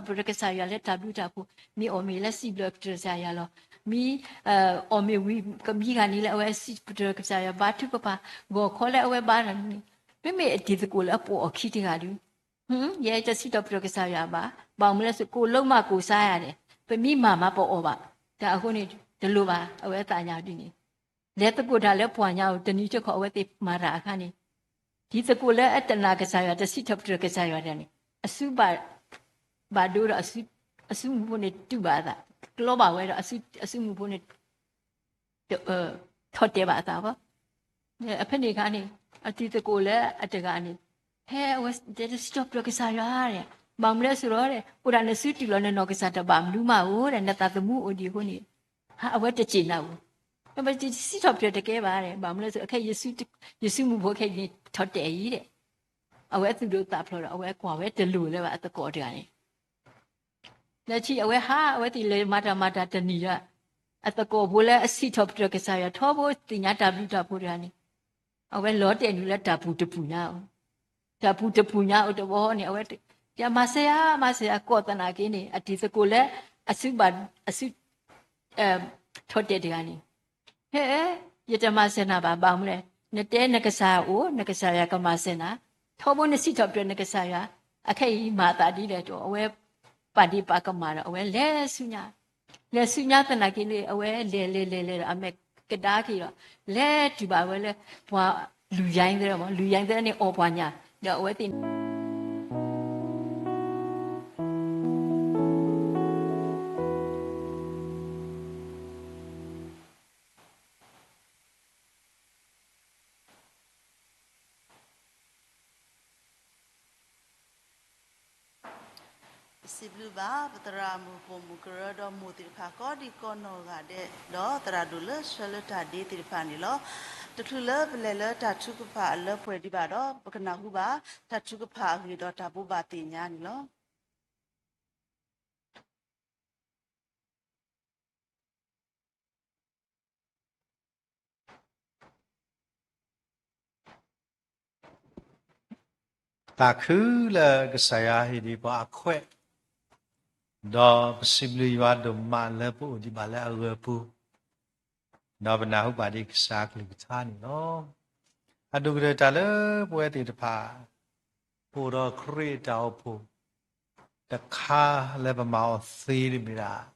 စံးထီၣ်ပတြၢၤကစၢ်ယွၤလၢတၢ်ဘျုးတၢ်ဖှိၣ်, မ့ၢ်အီၣ်မ့ၤလၢစံးဘျုးပတြၢၤကစၢ်ယွၤလီၤ. မ့ၢ်အီၣ်မ့ၤဝံၤ ကဘံဂၤန့ၣ်လၢအဝဲစံးထီၣ်ပတြၢၤကစၢ်ယွၤ ဘါထုကဖၣ် ဂီၤခီလၢအဝဲဘါတၢ်န့ၣ်, မ့မ့ၢ်အတံၤသကိးလၢအပိာ်အီၤခံတဂၤဒီး ယဲတစံးထီၣ်ပတြၢၤကစၢ်ယွၤဘၣ်, ဘၣ်မနုၤလဲၣ် ကိၣ်လိမးကိၣ်ဆါယၤဒဲး, ပမ့ၢ်မၤမၤပအီၣ်ဘၣ်, တၢ်အဃိန့ၣ် တလိၣ်ဘၣ် အဝဲသးညါဒ်န့ၣ်, လဲၤသကိးတၢ်လၢပှၤညါအိၣ် တနံၤတခီအဝဲသ့ၣ်မၤတၢ်အခါန့ၣ်, ဒ်သကိးလၢအတနာ်ကစၢ်ယွၤ တစံးထီၣ်ပတြၢၤကစၢ်ယွၤတဂၤန့ၣ်, အစု ဘၣ်ဒိဒီး အစုမုၢ်ဖိန့ၣ်တူၢ်ဘၣ်အသး, ကျီဘၣ်ဝဲဒီး အစုမုၢ်ဖိန့ၣ် ထီၣ်တဲာ်ဘၣ်အသးဘၣ်. အဖဲန့ၣ်အခါန့ၣ် အတံၤသကိးလၢအတဂၤန့ၣ်, ဟဲအဝဲတဲတစံးထီၣ်ပတြၢၤကစၢ်ယွၤဒဲး, ဘၣ်မနုၤလဲၣ်ဆိဒီး အိၣ်ဒၣ်နစုတုၢ်လီၤ နနီၢ်ကစၢ်တဘၣ်မနုၤမးဧိၤဒီး နသးသမူအိၣ်ဒံးအဃိန့ၣ်, အဝဲတစံးနၤဧိၤ, ပတစံးထီၣ်ပတြၢၤတကဲဘၣ်ဒဲး, ဘၣ်မနုၤလဲၣ်ဆိ အခဲ ယစုမုၢ်ဖိခဲအံၤန့ၣ် ထီၣ်တဲာ်အံၤဒဲး, အဝဲသူၣ်ဒိၣ်သးဖျိးဒီး အဝဲကွၢ်ဝဲတလိၤလၢၤဘၣ်အသကိးတဂၤန့ၣ် လၢခံအဝဲဟး အဝဲသ့ၣ်လဲၤမၤတၢ်မၤတၢ်တနံၤဒီး အသကိးဖိလၢအစံးထီၣ်ပတြၢၤကစၢ်ယွၤ ထီဘိသ့ၣ်ညါတၢ်ဘျုးတၢ်ဖှိၣ်တဂၤန့ၣ်, အဝဲလီၤတဲာ်နုာ်လၢတၢ်ပူၤတပူၤညါ, တၢ်ပူၤတပူၤညါအိၣ်တဘျီန့ၣ် အဝဲ ယမၤစၢၤယၤ မၤစၢၤယၤ ကိးသနာ်က့န့ၣ် အတံၤသကိးလၢ အစုဘၣ် အစု ထီၣ်တဲာ်တဂၤန့ၣ်, ဟဲ, ယတမၤစၢၤနၤဘၣ် ဘၣ်မနုၤလဲၣ်, နတဲနကစၢ်အိၣ် နကစၢ်ယွၤကမၤစၢၤနၤ, ထီဘိနစံးထီၣ်ပတြၢၤနကစၢ်ယွၤ, အခဲအံၤမၤအသးဒ်လဲၣ်တအီၣ် အဝဲပာ်ဒ့ၣ်ပာ်ကမၣ်ဒီး အဝဲလဲၤဆူညါ, လဲၤဆူညါသနာ်က့န့ၣ် အဝဲလဲၤလဲၤလဲၤလဲၤဒီး အမဲာ်ကဒါက့ၤဒီး လဲၤတုၤဘၣ်ဝဲလၢ ပှၤလုၢ်ယါသၢမး လုၢ်ယါသၢန့ၣ်အီၣ်ပှၤညၣ်, ဒီးအဝဲသ့ၣ်န့ၣ် ပစံးဘျုးဘၣ် ပသရၣ်မုၣ်ပိာ်မုၣ်ကရၢဒီးမိၢ်သ့ၣ်တဖၣ် ကိးဒံကိးနီၢ်ဂၤဒဲး ဒီးသရၣ်ဒိၣ်လၢဆှၢလၢတၢ်ဒ့သ့ၣ်တဖၣ်န့ၣ်လီၤ. တချုးလၢပလဲၤလၢတၢ်ထုကဖၣ်အလၢပှဲၤဒံးဘၣ်ဒီး ပကနၢ်ဟူဘၣ် တၢ်ထုကဖၣ်အဂ့ၢ်ဒီးတၢ်ဘိးဘၣ်သ့ၣ်ညါန့ၣ်လီၤ. သးခုလၢကစၢ်ယွၤဟ့ၣ်ဒံးပှၤအခွဲး, ဒီးပစံးဘျုးယွၤဒိၣ်မးလၢပအိၣ်ဒံးဘၣ်လၢအဂၢၤပူၤ, ဒီးပနၢ်ဟူဘၣ်ဒံးကစၢ်အကလုၢ်ကထါန့ၣ်လီၤ. အဒိၣ်ကတၢၢ်တၢ်လၢပဝဲသ့ၣ်တဖၣ် အိၣ်ဒီးခရံာ်အတၢ်အိၣ်ဖှိၣ် တခါလၢပမၤအီၤသ့န့ၣ်မ့ၢ်ဒၣ်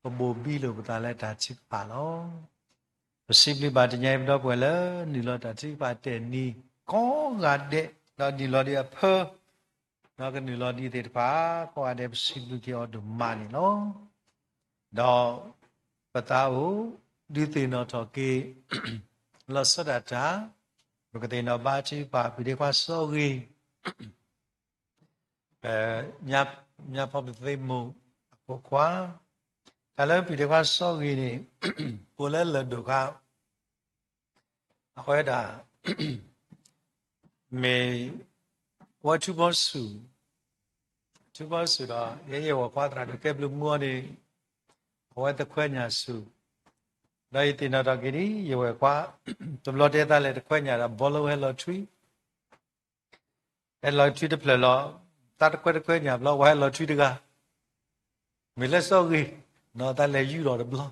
ပဘိၣ်ဘံလိာ်ပသးလၢတၢ်ထုကဖၣ်လီၤ. ပစံးဘျုးဘၣ်တနံၤအံၤ ပဒီပုၢ်ဝဲၢ်လၢနုာ်လီၤတၢ်ထုကဖၣ်တနံၤကိးဂၤဒဲး, ဒီးနုာ်လီၤဒံးအဖၢ ဒီးကနုာ်လီၤဒံးသ့ၣ်တဖၣ် ကိးဂၤဒဲး ပစံးဘျုးက့ၤအီၤဒိၣ်မးန့ၣ်လီၤ. ဒီးပသးအိၣ်ဒုးသ့ၣ်နီၣ်ထီၣ်က့ၤ လီၤဆီဒၣ်တၢ်, ပကသ့ၣ်နီၣ်ဘါထုကဖၣ် ပျံၤဒ့ခွါစီၤဂ့ၤ ပ ညါဖီပသ့မိၢ်အဖိခွါ, တၢ်လၢပျံၤဒ့ခွါစီၤဂ့ၤန့ၣ် အိၣ်လၢလၢၢ်ဒိၣ်ခါ, အဝဲဒၣ် မ့ၢ် ဝဲထူဘီဆူၣ်, ထူဘီဆူၣ်ဒီး ယဲယဝဲၢ်ခွါသရၣ်ဒိၣ်ကဲဘျုးမူအီၤန့ၣ် အဝဲတခွဲညၣ်ဆူၣ်, ဒီးယသ့ၣ်နီၣ်ထီၣ်က့ၤဒ် ယဝဲၢ်ခွါ တဘျီတဲသးလဲၤတခွဲညၣ်ဒီး ဘီလၢဝဲဟဲလီၤထွံ ဟဲလီၤထွံတဖျၢၣ်လီၤ, သးတခွဲတခွဲညၣ်ဘျီ ဝဲဟဲလီၤထွံတဂၤ, မ့ၢ်လၢစီၤဂ့ၤ, နီၢ်သးလဲၤယူၤလီၤတဘျီ,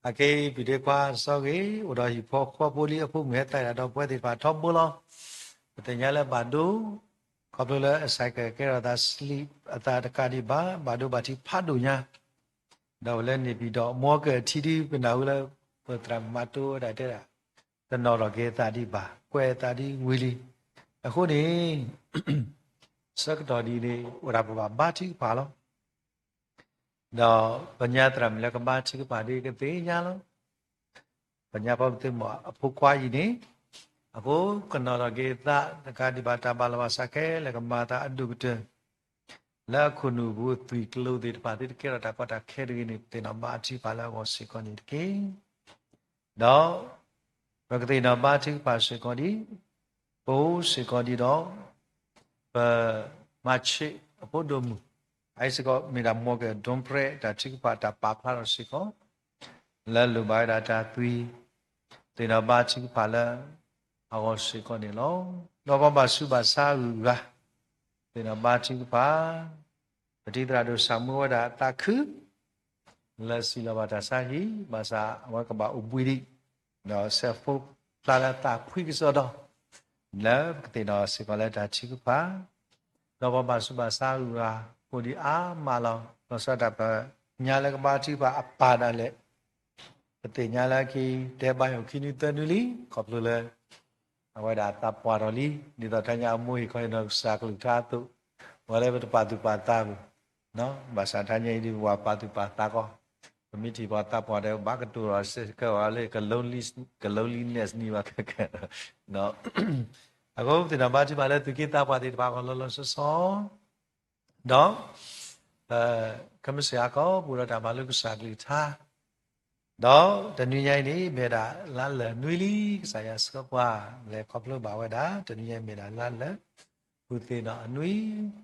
အက့ၢ်ပျံၤဒ့ခွါစီၤဂ့ၤ အိၣ်ဒီးဟံၣ်ဖိဃီဖိလံ အဖိမုၣ်ဟဲသးဒၣ်ဒီးပဝဲသ့ၣ်တဖၣ်ထီဘိလီၤ. ပသ့ၣ်ညါလၢဘၣ်ဒိ ခီဖျိလၢအ cycle ကဲထီၣ်သး slip အသးတကးဒံးဘၣ် ဘၣ်ဒိဘၣ်ထံးဖးဒိၣ်ညါ ဒီးဝဲလၢန့ၣ်ပံၤဒီး မ့ၢ်ကထံဒ်ပနၢ်ဟူလၢ ပသရၣ်မၤတိဝဲဒၣ်တဲဒၣ် တနီၣ်ထီၣ်က့ၤအသးဒံးဘၣ် ကွဲးအသးဒ်ဝံၤလံ. အဃိန့ၣ် ဆၢကတီၢ်ဒ်န့ၣ် အိၣ်ဒၣ်ပဘၣ်ဘါထုကဖၣ်လီၤ. ဒီးပညါသရၣ်မုၣ်လၢကဘါထုကဖၣ်ဒ်ကသ့ၣ်ညါလီၤ. ပညါဖီပသ့မိၢ်အဖိခွါအံၤန့ၣ် အဃိကနီၣ်ထီၣ်က့ၤအသး တကးဒံးဘၣ်တၢ်ဘၣ်လီၤဘၣ်စးခဲလၢာ်ကမၤအသးအဒိၣ်ကတၢၢ် လၢအခိၣ်နူာ်ပူၤသွံၣ်ကျိၤသ့ၣ်တဖၣ် သုတကဲထီၣ်တၢ်ကီတၢ်ခဲတဂ့ၤန့ၣ် ပသ့ၣ်နီၣ်ဘါထုကဖၣ်လၢအဂီၢ်စ့ၢ်ကီးန့ၣ်တက့ၢ်. ဒီးပကသ့ၣ်နီၣ်ဘါထုကဖၣ်စ့ၢ်ကီးဒ် ပအိၣ်စ့ၢ်ကီးဒ်ဒီး ပမၤဆံးအဖိဒိၣ်မုၣ် အအံၤစ့ၢ်ကီး မ့ၢ်ဒၣ်မ့ၢ်ကဒိၣ်ဖျဲးတၢ်ထုကဖၣ်တၢ်ပာ်ဖျါထီၣ်စ့ၢ်ကီး လၢလိၣ်ဘၣ်ဝဲဒၣ်တၢ်သွံၣ် သ့ၣ်နီၣ်ဘါထုကဖၣ်လၢအဂီၢ်စ့ၢ်ကီးန့ၣ်လီၤ. ဒီးပှၤဘၣ်ဆူးဘၣ်ဆါအဂုၤအဂၤ သ့ၣ်နီၣ်ဘါထုကဖၣ် ပတံၤသရၣ်ဒိၣ်စၢ်မူဝဲဒၣ်သးခု လၢစံးလီၤဘၣ်တၢ်ဆါဟံၣ် ဘၣ်ဆၣ်အဝဲကဘၣ်အိၣ်ဘှံးဒံး ဒီးစဲးဖိဖျါလၢသးဖှံကစီဒီ လၢပကသ့ၣ်နီၣ်စ့ၢ်ကီးလၢတၢ်ထုကဖၣ် ဒီးပဘၣ်ဆူးဘၣ်ဆါအဂုၤအဂၤ အိၣ်ဒံးအါမးလီၤ. လီၤဆီဒၣ်တၢ်ပညါလၢကဘါထုကဖၣ်အပၢ်ဒၣ်လဲာ် ပသ့ၣ်ညါလၢအက့ၤတဲဘါယွၤခံနွံသၢနွံလံ ခီဖျိလၢ အဝဲဒၣ်သးပှၢ်ထီၣ်လံ ဒ်သိးတၢ်ညါအမိၢ်ဟ့ၣ်ခီဟ့ၣ်နီၤကစၢ်ကလုၢ်ကထါအသိး ပှၤလၢပတပာ်သူၣ်ပာ်သးပူၤ ဘၣ်ဆၣ်တၢ်ညါအံၤဒ်ပဝဲပာ်သူၣ်ပာ်သးကီး ပမ့ၢ်ထံၣ်ပှၤသးပှၢ်ဒီးဘၣ်ကတိၤဒီးစ့ၢ်ကီးဝဲလၢ က loneliness န့ၣ်ဘၣ်ခဲကဲ အဃိပသ့ၣ်နီၣ်ဘါထုကဖၣ်လၢသူၣ်က့သးပှၢ်သ့ၣ်တဖၣ်အဂီၢ်လီၤလီၤဆီဆီ ဒီး ခဲမုၢ်ဆ့ၣ်ဟါခီ ပအိၣ်ဒီးတၢ်မၤလိကစၢ်ကလုၢ်ကထါ ဒီးတနွံညါအံၤန့ၣ် မ့ၢ်ဝဲဒၣ်လါလၢာ်နွံလံ ကစၢ်ယွၤဆှၢပှၤ လဲၤခီဖျိဘၣ်ဝဲဒၣ် တနွံညါအံၤမ့ၢ်ဒၣ်လါလၢာ် ဃုသ့ၣ်နီၣ်အနွံ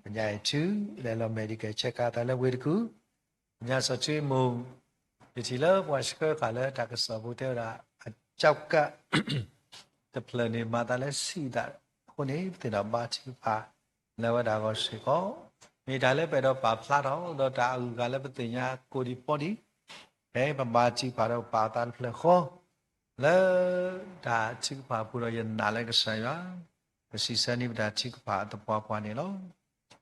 ပညါအံၤထု လဲၤလီၤ medical check up သးလၢဝ့ၢ်တကူၣ် ပညါစီၤထံမိၢ် ယထံၣ်လၢပှၤဆှၢဃာ်လၢတၢ်ကစီၣ်ပူၤတဲဝဲဒၣ် အကၠီကး တဖျၢၣ်န့ၣ် မၤသးလၢဆံးသးအဃိန့ၣ် ပသ့ၣ်နီၣ်ဘါထုကဖၣ်လၢအဝဲဒၣ်အဂီၢ်စ့ၢ်ကီး မ့ၢ်တၢ်လၢပအဲၣ်ဒိးပာ်ဖျါထီၣ် ဒီးတၢ်အဂုၤအဂၤလၢပသ့ၣ်ညါကိးဒံးပီဒံး ဖဲပဘါထုကဖၣ်ဒီးပာ်အသးတဖျၢၣ်ဃီ လၢတၢ်ထုကဖၣ်အပူၤဒီးယနာ်လၢကစၢ်ယွၤ ကစံးဆၢန့ၢ်ပတၢ်ထုကဖၣ်အသပှၢ်ပှၢ်န့ၣ်လီၤ.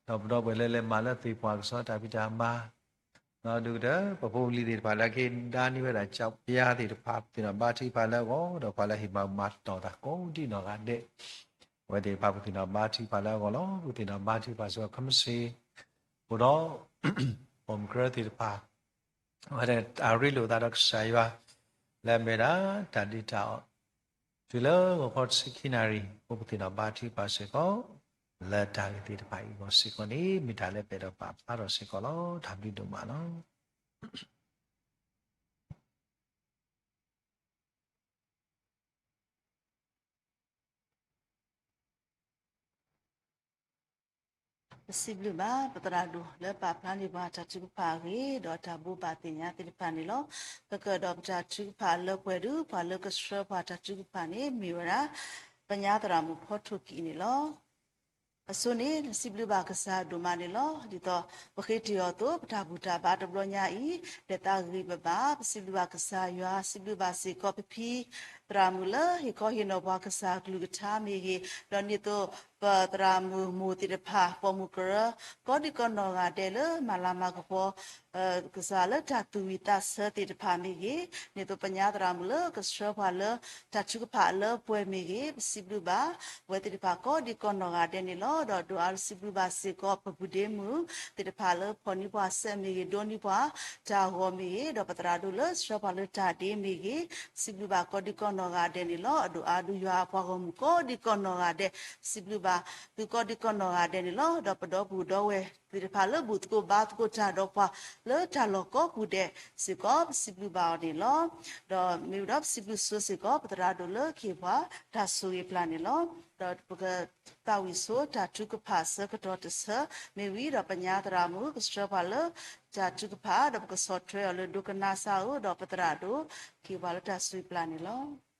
ဒီးပဒီပုၢ်ဝဲၢ်လၢလဲၤမၤလၢသ့ၣ်ပှၢ်ကစီၣ်တၢ်ဖံးတၢ်မၤ ဒီးဒုးကတၢၢ် ပဖိပလံၤသ့ၣ်တဖၣ်လၢက့ၤဒါန့ၢ်ဝဲဒၣ်ကၠီပျါသ့ၣ်တဖၣ် ပသ့ၣ်နီၣ်ဘါထုကဖၣ်လၢအဂီၢ် ဒီးပှၤလၢဟ့ၣ်မၤမၤတီၢ်တၢ်ကိးဒံးနီၢ်ဂၤဒဲး အဝဲသ့ၣ်တဖၣ်ပသ့ၣ်နီၣ်ဘါထုကဖၣ်လၢအဂီၢ်လီၤ. ပသ့ၣ်နီၣ်ဘါထုကဖၣ်စ့ၢ်ကီး ခဲမုၢ်ဆ့ၣ် အိၣ်ဒီး ပိာ်မုၣ်ကရၢသ့ၣ်တဖၣ် အဝဲဒၣ်အရ့လိာ်သးဒီးကစၢ်ယွၤ လၢအမ့ၢ်ဝဲဒၣ်တၢ်ဒုးတၢ်အီၣ် တုၤလၢဂီၤခီတဆံခံနၣ်ရံၣ် ပသ့ၣ်နီၣ်ဘါထုကဖၣ်စ့ၢ်ကီး လၢတၢ်ဂ့ၢ်သ့ၣ်တဖၣ်အံၤအဂီၢ်စ့ၢ်ကီးန့ၣ် မ့ၢ်တၢ်လၢပအဲၣ်ဒိးပာ်ဖျါထီၣ်စ့ၢ်ကီးလီၤ. တၢ်ဘျုးဒိၣ်မးလီၤ. ပစံးဘျုးဘၣ်ပသရၣ်ဒိၣ်လၢပာ်ဖျါန့ၢ်ပှၤတၢ်ထုကဖၣ်အဂ့ၢ် ဒီးတၢ်ဘိးဘၣ်သ့ၣ်ညါသ့ၣ်တဖၣ်န့ၣ်လီၤ. ပကဒီးပတၢ်ထုကဖၣ်လၢပှဲၤဒုး ပှၤလၢကဆှၢပှၤတၢ်ထုကဖၣ်န့ၣ် မ့ၢ်ဝဲဒၣ် ပညါသရၣ်မုၣ်ဖီထိၣ်ကံၤန့ၣ်လီၤ. အဆိန့ၣ် နစံးဘျုးဘၣ်ကစၢ်ဒိၣ်မးန့ၣ်လီၤ. ဒ်သိးပဃ့တ့ၢ်အီၤအသိး ပတၢ်ဘူၣ်တၢ်ဘါတဘျီညါအံၤ လဲၤသးဂ့ၤဂ့ၤဘၣ်ဘၣ်, ပစံးဘျုးဘၣ်ကစၢ်ယွၤ, စံးဘျုးဘၣ်စ့ၢ်ကီးပဖံ သရၣ်မုၣ်လၢဟ့ၣ်ခီဟ့ၣ်နီၤပှၤကစၢ်ကလုၢ်ကထါမ့ၢ်ဂ့ၤ, ဒီးဒ်သိးပသရၣ်မုၣ်မိၢ်သ့ၣ်တဖၣ် ပိာ်မုၣ်ကရၢ ကိးဒံကီးနီၢ်ဂၤဒဲးလၢမၤလၤမၤကပီၤ ကစၢ်လၢတၢ်သူၣ်ဝံၣ်သးဆၢသ့ၣ်တဖၣ်မ့ၢ်ဂ့ၤ, ဒ်သိးပညါသရၣ်မုၣ်လၢကဆှၢပှၤလၢတၢ်ထုကဖၣ်အလၢပှဲၤမ့ၢ်ဂ့ၤ, ပစံးဘျုးဘၣ် အဝဲသ့ၣ်တဖၣ်ကိးဒံကီးနီၢ်ဂၤဒဲးန့ၣ်လီၤ. ဒီးဒိၣ်အါစံးဘျုးဘၣ်စ့ၢ်ကီးပဘူးဒ့မုၣ်သ့ၣ်တဖၣ်လၢဖီၣ်န့ၢ်ပှၤဆဲးမ့ၢ်ဂ့ၤ, ဒိးန့ၢ်ပှၤတၢ်ဂီၤမ့ၢ်ဂ့ၤ, ဒီးပသရၣ်ဒိၣ်လၢဆှၢပှၤလၢတၢ်ဒ့မ့ၢ်ဂ့ၤ, စံးဘျုးဘၣ်ကိးဒံကီးနီၢ်ဂၤဒဲးန့ၣ်လီၤ. အဒိၣ်အါဒုးယွၤအပှၤဂီၢ်မုၢ်ကိးဒံကီးနီၢ်ဂၤဒဲး, စံးဘျုးဘၣ်သုကိးဒံကီးနီၢ်ဂၤဒဲးန့ၣ်လီၤ. ဒီးပဒီပုၢ်ဒီဝဲၢ်သ့ၣ်တဖၣ်လၢဘူၣ်သကိးဘါသကိးတၢ်ဒီးပှၤလၢတၢ်လီၢ်ကိးပူၤဒဲးစ့ၢ်ကီး ပစံးဘျုးဘၣ်အီၤန့ၣ်လီၤ. ဒီးမ့ၢ်ဝံၤဒီးပစံးဘျုးဆိစ့ၢ်ကီး ပသရၣ်ဒိၣ်လၢကဟ့ၣ်ပှၤတၢ်ဆိၣ်ဂ့ၤပျၢ်န့ၣ်လီၤ. ဒီးပကသးဝံၣ်ဆိတၢ်ထုကဖၣ်ဆၢကတီၢ်တဆၢ မ့ၢ်ဝံၤဒီးပညါသရၣ်မုၣ်ကဆှၢပှၤလၢတၢ်ထုကဖၣ် ဒီးပကဆီၣ်ထွဲအီၤလၢဒိကနၣ်စၢ်ဧိၤ ဒီးပသရၣ်ဒိၣ်ကဟ့ၣ်ပှၤလၢတၢ်ဆိၣ်ဂ့ၤပျၢ်န့ၣ်လီၤ.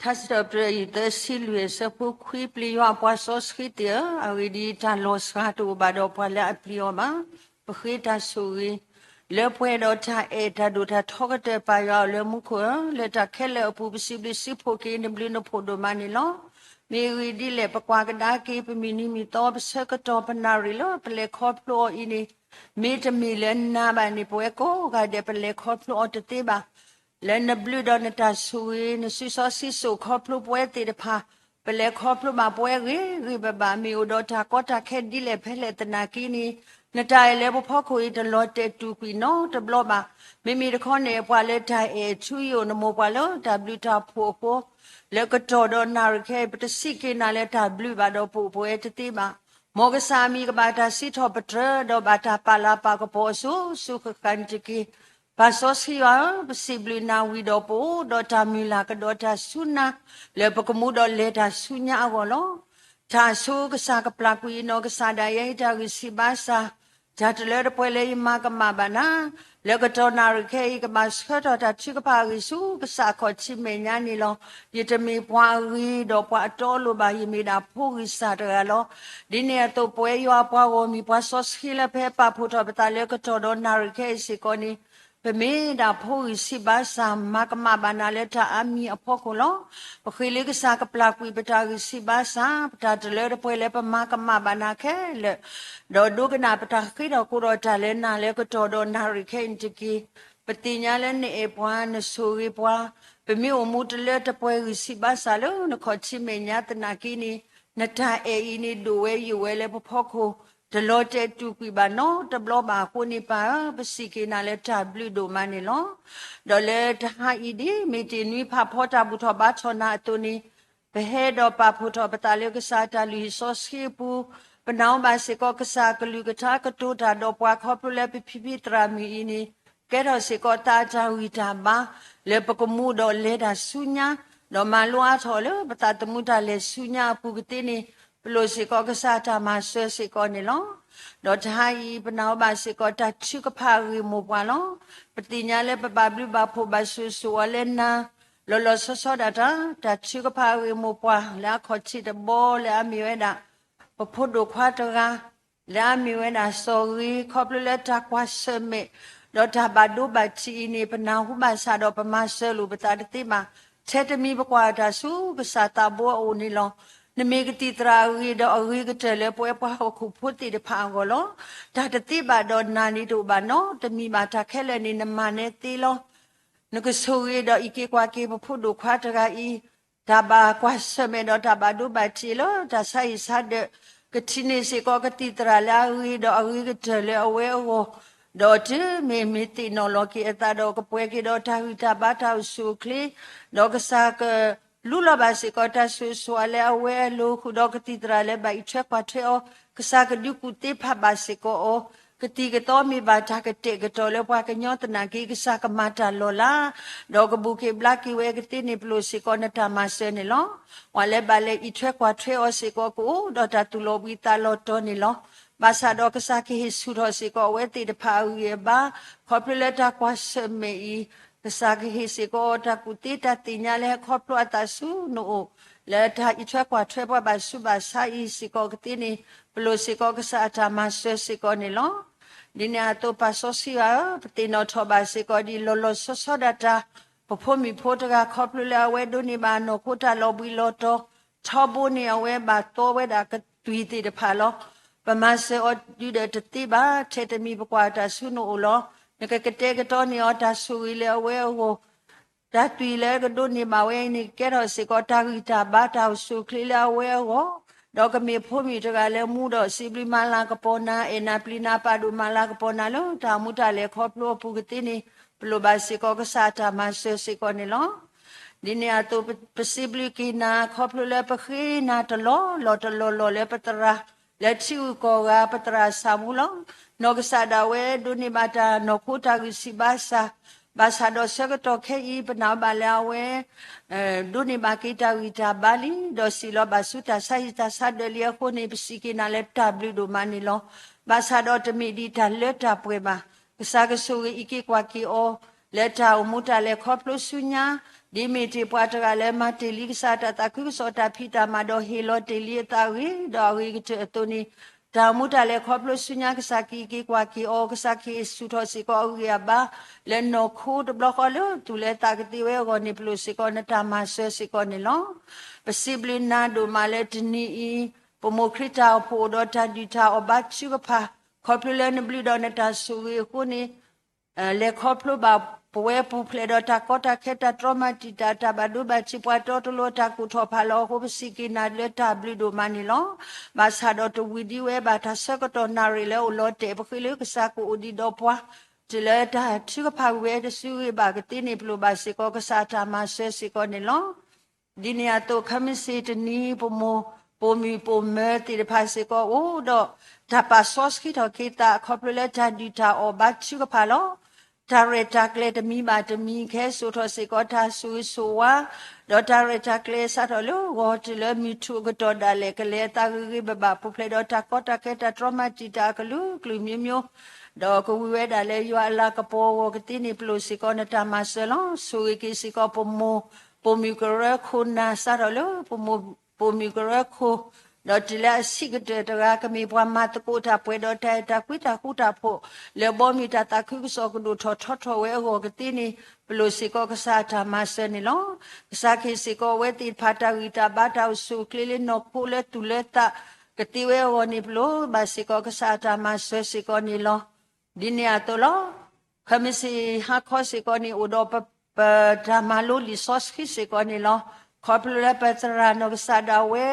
ထါစံးထီၣ်ပတြၢၤအံၤ သၢဆံလွံၢ် အဆၢဖိခွံ, ပျံၤယွၤအပှၤစီဆှံသ့ၣ်ဧၢ, အဂ့ၢ်ဒ်အံၤ, တၢ်လီၤစှၤတအိၣ်ဘၣ်ဒီးပှၤလၢအပျံၤအီၤဘၣ်. ပဃ့တၢ်ဆိၣ်ဂ့ၤ လၢပှဲၤဒီးတၢ်အဲၣ်တၢ်ဒိၣ်တၢ်ထီကတၢၢ် ပၢ်ယွၤလၢမူခိၣ်ဧၢ, လၢတၢ်ခဲလၢာ်အပူၤ ပစံးဘျုးစံးဖှိၣ်က့ၤနဘျုးနဖှိၣ်ဒိၣ်မးန့ၣ်လီၤ. မ့ၢ်အဂ့ၢ်ဒ်လဲၣ်, ပကွၢ်ကဒါက့ၤ ပမုၢ်နံၤမုၢ်သီ ပဆၢကတီၢ် ပနၣ်ရံၣ်လၢပလဲၤခီဖျိအီၤအံၤန့ၣ် မ့တမ့ၢ်လၢနၤဘၣ်န့ၣ် ပဝဲကိးဂၤဒဲး ပလဲၤခီဖျိအီၤတသ့ဘၣ်. လၢနဘျုးဒီးနတၢ်ဆိၣ်ဂ့ၤ နစုစီဆှံစိာ်ခီဖျိပဝဲသ့ၣ်တဖၣ်, ပလဲၤခီဖျိဘၣ်ပဝဲဂ့ၤဂ့ၤဘၣ်ဘၣ်, မ့ၢ်အိၣ်ဒီးတၢ်ကီတၢ်ခဲဒ်လဲၣ်ဖဲလဲၣ်သနာ်က့န့ၣ်, နတၢ်အဲၣ်လၢပဖီခိၣ်အံၤ တလီၤတဲာ်တူၢ်ကွံာ်နီတဘျီဘၣ်. မ့မ့ၢ်တခီန့ၣ် ပှၤလၢတၢ်အဲၣ်ထူယိာ် နမိၢ်ပှၢ်လၢတၢ်ဘျုးတၢ်ဖှိၣ်အဃိ, လၢကတီၢ်ဒီးနၣ်ရံၣ်ခဲအံၤ ပတစံးက့ၤနၤလၢတၢ်ဘျုးဘၣ်ဒီးပအိၣ်ပဝဲတသ့ဘၣ်. မ်ကစၢ်အမံၤကဘၣ်တၢ်စံးထီၣ်ပတြၢၤ ဒီးဘၣ်တၢ်ပာ်လၤပာ်ကပီၤအစိၤစိၤဃၣ်ဃၣ်န့ၣ်တက့ၢ်. ပၢ်စီဆှံယွၤဧၢ, ပစံးဘျုးနၤဝံၤဒီး ပအိၣ်ဒီးတၢ်မုၢ်လၢ်ကဒီးတၢ်စူၢ်နာ် လၢပကမူဒီးလဲၤတၢ်ဆူညါအဂီၢ်လီၤ. တၢ်ဆိကစၢ်ကပျၢ်ကွံာ်နီၢ်ကစၢ်ဒၣ်ယဲအံၤ တၢ်ဂံၢ်ဆံးဘါစၢ်, တၢ်တလၢတပှဲၤလၢယမၤကမၣ်ဘၣ်နၤ, လၢကတီၢ်နၣ်ရံၣ်ခဲအံၤ ကဘၣ်ဆှၢထီၣ်တၢ်ထုကဖၣ်အဂံၢ်ဆူကစၢ်အခီၣ်ထံးမဲာ်ညါန့ၣ်လီၤ. ယတမ့ၢ်ပှၤအဂ့ၤဒီးပှၤအတီအလိၤဘၣ်, ယမ့ၢ်ဒၣ်ဖိဂံၢ်စၢ်တဂၤလီၤ. ဒ်န့ၣ်အသိး ပဝဲယွၤအပှၤဂီၢ်မုၢ် ပှၤစီဆှံလၢပဟဲပာ်ဖှိၣ်ထီၣ်ပသးလၢကတီၢ်ဒီးနၣ်ရံၣ်ခဲအံၤစ့ၢ်ကီးန့ၣ်, ပမ့ၢ်ဒၣ်ဖိဂံၢ်ဆံးဘါစၢ် မၤကမၣ်ဘၣ်နၤလၢတၢ်အါမံၤအဖီခိၣ်လီၤ. ပဃ့လၢကစၢ်ကပျၢ်ကွံာ်ပတၢ်ဂံၢ်ဆံးဘါစၢ်, ပတၢ်တလၢတပှဲၤလၢပမၤကမၣ်ဘၣ်နၤခဲလၢာ်, ဒီးဒိကနၣ်ပတၢ်ဃ့ထီၣ်ကိးဒီးတၢ်လၢနၤလၢကတီၢ်ဒီးနၣ်ရံၣ်ခဲအံၤန့ၣ်တက့ၢ်. ပသ့ၣ်ညါလၢနအဲၣ်ပှၤ နဆိၣ်ဂ့ၤပှၤ, ပမ့ၢ်အိၣ်မူတလၢတပှဲၤဂံၢ်ဆံးဘါစၢ်လၢနခီၣ်ထံးမဲာ်ညါသနာ်က့န့ၣ်, နတၢ်အဲၣ်အံၤန့ၣ် ဒိၣ်ဝဲယိာ်ဝဲလၢပဖီခိၣ်, တလီၤတဲာ်တူၢ်ကွံာ်ဘၣ်နီတဘျီဘၣ်အဃိန့ၣ် ပၢ်ဧၢ, ပစံးက့ၤနၤလၢတၢ်ဘျုးဒိၣ်မးန့ၣ်လီၤ. ဒီးလၢတဟါအံၤဒ် မ့ၢ်တ့ၢ်နွံဖးဖီတၢ်ဘူၣ်ထီၣ်ဘါထီၣ်နၤအသိးန့ၣ်, ပဟဲဒီးပာ်ဖှိၣ်ထီၣ်ပသးလၢကစၢ်တၢ်လုၢ်ဟံၣ်စီဆှံအပူၤ, ပနာ်ဘၣ်စ့ၢ်ကီးကစၢ်အကလုၢ်ကထါ ကတိၤတၢ်ဒီးပှၤခီဖျိလၢပဖံဖံသရၣ်မုၣ်အံၤန့ၣ်, ကဲထီၣ်စ့ၢ်ကီးသးအတၢ်ဂံၢ်တၢ်ဘါ လၢပကမူဒီးလဲၤတၢ်ဆူညါ, ဒီးမၤလိအါထီၣ်လၢပသးသမူတၢ်လဲၤဆူညါအပူၤကသ့န့ၣ်, ပလိၣ်စ့ၢ်ကီးကစၢ်အတၢ်မၤစၢၤစ့ၢ်ကီးန့ၣ်လီၤ. ဒီးတဟါအံၤ ပနာ်ဘၣ်စ့ၢ်ကီးတၢ်ထုကဖၣ်အဂ့ၢ်မိၢ်ပှၢ်လီၤ. ပသ့ၣ်ညါလၢပဘၣ်ဘျုးဘၣ်ဖှိၣ်ဘၣ်ဆိၣ်ဂ့ၤဆိၣ်ဝါလၢနၤ, လီၤလီၤဆီဆီဒၣ်တၢ်, တၢ်ထုကဖၣ်အဂ့ၢ်မိၢ်ပှၢ် လၢအခီၣ်ထံးတဘီလၢအမ့ၢ်ဝဲဒၣ် ပဖိဒိၣ်ခွါတဂၤ လၢအမ့ၢ်ဝဲဒၣ်စီၤဂ့ၤ ခီဖျိလၢတၢ်ကွၢ်ဆၢၣ်မဲာ် ဒီးတၢ်ဘၣ်ဒိဘၣ်ထံးအံၤန့ၣ် ပနၢ်ဟူဘၣ်ဆၣ်ဒီးပမၤစၢၤလိာ်ပသးတသ့ဘၣ်. ထဲတမံၤပကွၢ်တၢ်ဆူကစၢ်သးဘိအအိၣ်န့ၣ်လီၤ. နမ့ၢ်ကသံၣ်သရၣ်အဂ့ၤဒီးအဂ့ၤကတၢၢ်လၢပဝဲပှၤဟီၣ်ခိၣ်ဖိသ့ၣ်တဖၣ်အဂီၢ်လီၤ. တၢ်တသ့ဘၣ်ဒီးနၤန့ၣ်တအိၣ်ဘၣ်နီတမံၤဘၣ်, တၢ်ခဲလၢာ်န့ၣ်နမၤနဲသ့လီၤ. နကဆိၣ်ဂ့ၤဒီးအံးက့ၤကွၢ်က့ၤပဖိဒိၣ်ခွါတဂၤအံၤ, တၢ်ဘၣ်ကွၢ်ဆၢၣ်မဲာ်ဒီးတၢ်ဘၣ်ဒိဘၣ်ထံးလၢတၢ်ဆါဟံၣ်ဆါဒၢး, ကထံၣ်န့ၢ်စ့ၢ်ကီးကသံၣ်သရၣ်လၢအဂ့ၤဒီးအဂ့ၤကတၢၢ်လၢအဝဲအဂီၢ်, ဒီးတုၤမ့ၢ်မ့ၢ်သ့ၣ်နီၣ်လီၤက့ၤအသးဒီးကပှဲၤက့ၤဒီးတၢ်ဂံၢ်တၢ်ဘါတၢ်အိၣ်ဆူၣ်အိၣ်ချ့, ဒီးကစၢ်က လူလီၤဘၣ်စ့ၢ်ကီးတၢ်ဆိၣ်ဂ့ၤဆိၣ်ဝါလၢအဝဲအလိၤ ဃုာ်ဒီးကသံၣ်သရၣ်လၢဘၣ်အံးထွဲကွၢ်ထွဲအီၤ, ကစၢ်ကဒုးကူၣ်သ့ဖးဘၣ်စ့ၢ်ကီးအီၤ, ကသံၣ်ကသီမ့ၢ်ဘၣ်တၢ်ကတဲာ်ကတီၤလၢပှၤကညီသနာ်က့ ကစၢ်ကမၤတၢ်လီၤလး, ဒီးကဘူးက့ၤဘျါက့ၤဝဲကသ့န့ၣ် ပလိၣ်စ့ၢ်ကီးနတၢ်မၤစၢၤန့ၣ်လီၤ. ပှၤလၢဘၣ်လဲၤအံးထွဲကွၢ်ထွဲအီၤစ့ၢ်ကီး ကအိၣ်ဒီးတၢ်သူၣ်လီၤဘှံးသးလီၤတီၤန့ၣ်လီၤ. ဘၣ်ဆၣ်ဒီးကစၢ်ကဟ့ၣ်ဆူၣ်ထီၣ်စ့ၢ်ကီးအဝဲသ့ၣ်တဖၣ်အဂံၢ်အဘါ, ခီဖျိလၢတၢ်ကွၢ်ဆၢၣ်မဲာ်အံၤ, ကစၢ်ကဟ့ၣ်စ့ၢ်ကီးတၢ်ကူၣ်သ့တၢ်သ့ၣ်ညါလၢဟဲခီဖျိအသးဆူနအိၣ်, လၢတၢ်အံးထွဲကွၢ်ထွဲပှၤဘၣ်ဆူးဘၣ်ဆါအံၤစ့ၢ်ကီးကသ့န့ၣ်, ပလိၣ်စ့ၢ်ကီးကစၢ်အတၢ်မၤစၢၤစ့ၢ်ကီးန့ၣ်လီၤ. ဒ်န့ၣ်အသိးပၢ်စီဆှံယွၤဧၢ, ပသ့ၣ်နီၣ်ထီၣ်ဘၣ်စ့ၢ်ကီးဒ်လီၤလီၤဆီဆီဒၣ်တၢ်, ပဖိမုၣ်ဖိတဂၤခီဖျိလၢအဝဲဒိးန့ၢ်ဘၣ်နီၢ်ခိတၢ်လီၤဘှံးလီၤတီၤ, ထီဘိန့ၣ်အဝဲဘၣ်သီဝဲဒၣ်ကသွံၣ်သ့ၣ်တဖၣ်လီၤ. ပမၤစၢၤအီၤဒုးဒီးတသ့ဘၣ်, ထဲတမံၤပကွၢ်တၢ်ဆူနအိၣ်လီၤ. နကကတဲာ်ကတီၤန့ၢ်အီၤတၢ်ဆိၣ်ဂ့ၤလၢအဝဲအဂီၢ်, တၢ်သွံၣ်လၢကဒိးန့ၢ်ဘၣ်ဝဲအံၤန့ၣ် ကကဲထီၣ်စ့ၢ်ကီးတၢ်ဂံၢ်တၢ်ဘါတၢ်အိၣ်ဆူၣ်အိၣ်ချ့လၢအဝဲအဂီၢ်, ဒီးကမ့ၢ်ဖိမုၣ်တဂၤလၢမူဒီးစံးဘျုးမၤလၤကပီၤနၤ, အဲၣ်နၤပျံၤနၤပာ်ဒိၣ်မၤလၤကပီၤနၤလၢတၢ်အိၣ်မူတၢ်လဲၤခီဖျိအပူၤကသ့န့ၣ်, ပလိၣ်ဘၣ်စ့ၢ်ကီးကစၢ်အတၢ်မၤစၢၤစ့ၢ်ကီးန့ၣ်လီၤ. ဒ်န့ၣ်အသိး ပစံးဘျုးက့ၤနၤ ခီဖျိလၢပဃ့နၤတလီၢ်လီၢ်တလီၢ်လီၢ်လၢပသရၣ်, လၢထံဂုၤကီၢ်ဂၤပသရၣ်စၢ်မူလီၤ. နီၢ်ကစၢ်ဒၣ်ဝဲဒိးန့ၢ်ဘၣ်တၢ်နီၢ်ခိတၢ်ဂံၢ်ဆံးဘါစၢ်, ဘၣ်ဆၣ်ဒီးဆၢကတီၢ်ခဲအံၤ ပနာ်ဘၣ်လၢအဝဲ ဒိးန့ၢ်ဘၣ်က့ၤတၢ်ဂံၢ်တၢ်ဘါလံ, ဒီးစံးလီၤဘၣ်ဆူတၢ်ဆါဟံၣ်တၢ်ဆါဒၢးလံအဃိန့ၣ် ပစံးက့ၤနၤလၢတၢ်ဘျုးဒိၣ်မးန့ၣ်လီၤ. ဘၣ်ဆၣ်ဒီးတမ့ၢ်ဒ်တၢ်လၢတၢ်ပှဲၤဘၣ်. ကစၢ်ကဆိၣ်ဂ့ၤအံးက့ၤကွၢ်က့ၤအီၤ, လၢတၢ်အိၣ်မူတၢ်လဲၤခီဖျိဆူညါ, ဒ်မ့ၢ်တ့ၢ်ပှၤတဂၤလၢမၤတ့ၢ်လံကစၢ်တၢ်သးခုကစီၣ်တၢ်ဖံးတၢ်မၤဒီးဟ့ၣ်လီၤတ့ၢ်လံအသးအဂ့ၢ်, ဒီးအဂ့ၤကတၢၢ်အသိးန့ၣ်, တၢ်မူတၢ်လဲၤခီဖျိဆူညါကစၢ်က့ၤက့ၤကွၢ်က့ၤအီၤ, ကစၢ်ခ့ၣ်ဆူၣ်ထီၣ်စ့ၢ်ကီးအဂံၢ်အဘါ လၢနီၢ်ခိတဘျီဃီလၢသူၣ်လၢသးကသ့ဝဲအဂီၢ်န့ၣ် ပလိၣ်စ့ၢ်ကီးနတၢ်မၤစၢၤစ့ၢ်ကီးန့ၣ်လီၤ. ပစံးဘျုးနၤဒိၣ်မးလၢတနံၤအံၤ, ပမိၢ်ခရံာ်တၢ်အိၣ်ဖှိၣ်အိၣ်ဒီးတၢ်ဒုၣ်တၢ်အီၣ်ဘါထုကဖၣ်, ခီဖျိလၢနဘျုးဒီးနတၢ်ဆိၣ်ဂ့ၤအဃိန့ၣ် လဲၤခီဖျိဘၣ်ပဝဲပူၤဖျဲးဒီးတၢ်ကီတၢ်ခဲတၢ်တြီမၤတံာ်တာ်တၢ်ဘၣ်ဒိဘၣ်ထံးပှၤတီတလိၤအတၢ်ကူၣ်ထီၣ်ဖးလီၤအဃိ ပစံးက့ၤနၤလၢတၢ်ဘျုးဒိၣ်မးန့ၣ်လီၤ. ဘၣ်ဆၣ်ဒီးတဝံၤဒံးဝဲဘၣ်တၢ်ဆၢကတီၢ်နၣ်ရံၣ်လၢအိၣ်လီၤတဲာ် ပဃ့လၢကစၢ်ကအိၣ်ဒံးဒီးပှၤ တုၤလၢတၢ်ထုကဖၣ်ဝံၤဝဲတစုဂ့ၤဘၣ်ကသ့န့ၣ် ပလိၣ်ဘၣ်စ့ၢ်ကီးကစၢ်အတၢ်မၤစၢၤစ့ၢ်ကီးန့ၣ်လီၤ. ဒ်န့ၣ်အသိး ခဲမုၢ်ဆ့ၣ်တနံၤ ပမိၢ်ပိာ်မုၣ်ပိာ်မၢၤသ့ၣ်တဖၣ်စ့ၢ်ကီးအိၣ်ဒီး တၢ်ပာ်စီဆှံထီၣ်က့ၤသး ခီဖျိလၢတၢ်ဒုၣ်တၢ်အီၣ်ဘါထုကဖၣ်လီၤ. တၢ်ရဲၣ်တၢ်ကျဲၤတမံၤဘၣ်တမံၤ ကဟဲစိာ်ထီၣ်စ့ၢ်ကီးတၢ်ဆိၣ်ဂ့ၤဆိၣ်ဝါ ဒီးတၢ်ရဲၣ်တၢ်ကျဲၤစးထီၣ်လၢဂီၤတုၤလၢမုၢ်ထူၣ်အကတီၢ်ဒၣ်လဲာ် ကလဲၤအသးဂ့ၤဂ့ၤဘၣ်ဘၣ် ပူၤဖျဲးဒီးတၢ်ကီတၢ်ခဲတၢ်တြီမၤတံာ်တာ်အကလုာ်ကလုာ်မျိုးမျိုး ဒီးကဝံၤဝဲဒၣ်လၢယွၤအလၤကပီၤအဂီၢ်ကသ့န့ၣ် ပလိၣ်စ့ၢ်ကီးနတၢ်မၤစၢၤလီၤ. ဆိၣ်ဂ့ၤက့ၤစ့ၢ်ကီးပမိၢ်ပိာ်မုၣ်ကရၢခိၣ်နၢ် စးထီၣ်လၢပမိၢ်ပိာ်မုၣ်ကရၢခိၣ် ဒီးတုၤလၢအဆံးကတၢၢ်တဂၤ ကမ့ၢ်ပှၤမၤသကိးတၢ်ပှဲၤဒီးတၢ်အဲၣ်တၢ်ကွံတၢ်ဃူတၢ်ဖိး လၢဘီမုၢ်တၢ်သးခုကစီၣ်ကဒိၣ်ထီၣ်ထီထီၣ်ဝဲအဂီၢ်ကသ့န့ၣ် ပလိၣ်စ့ၢ်ကီးကစၢ်အတၢ်မၤစၢၤန့ၣ်လီၤ. ကစၢ်ခ့ၣ်စ့ၢ်ကီးအဝဲသ့ၣ်တဖၣ်တၢ်ဂံၢ်တၢ်ဘါတၢ်အိၣ်ဆူၣ်အိၣ်ချ့လၢနီၢ်ခိလၢသူၣ်လၢသး ကသ့ဝဲအဂီၢ်န့ၣ် ပလိၣ်ဘၣ်စ့ၢ်ကီးကစၢ်အတၢ်မၤစၢၤစ့ၢ်ကီးန့ၣ်လီၤ. ဒ်န့ၣ်အသိးလီၤ. ခဲမုၢ်ဆ့ၣ်ဟါခီစ့ၢ်ကီးန့ၣ် အိၣ်ဒီးပ ပတၢ်မၤလိလံာ်စီဆှံစ့ၢ်ကီးန့ၣ်လီၤ. ခီဖျိလၢပသရၣ်နီၢ်ကစၢ်ဒၣ်ဝဲ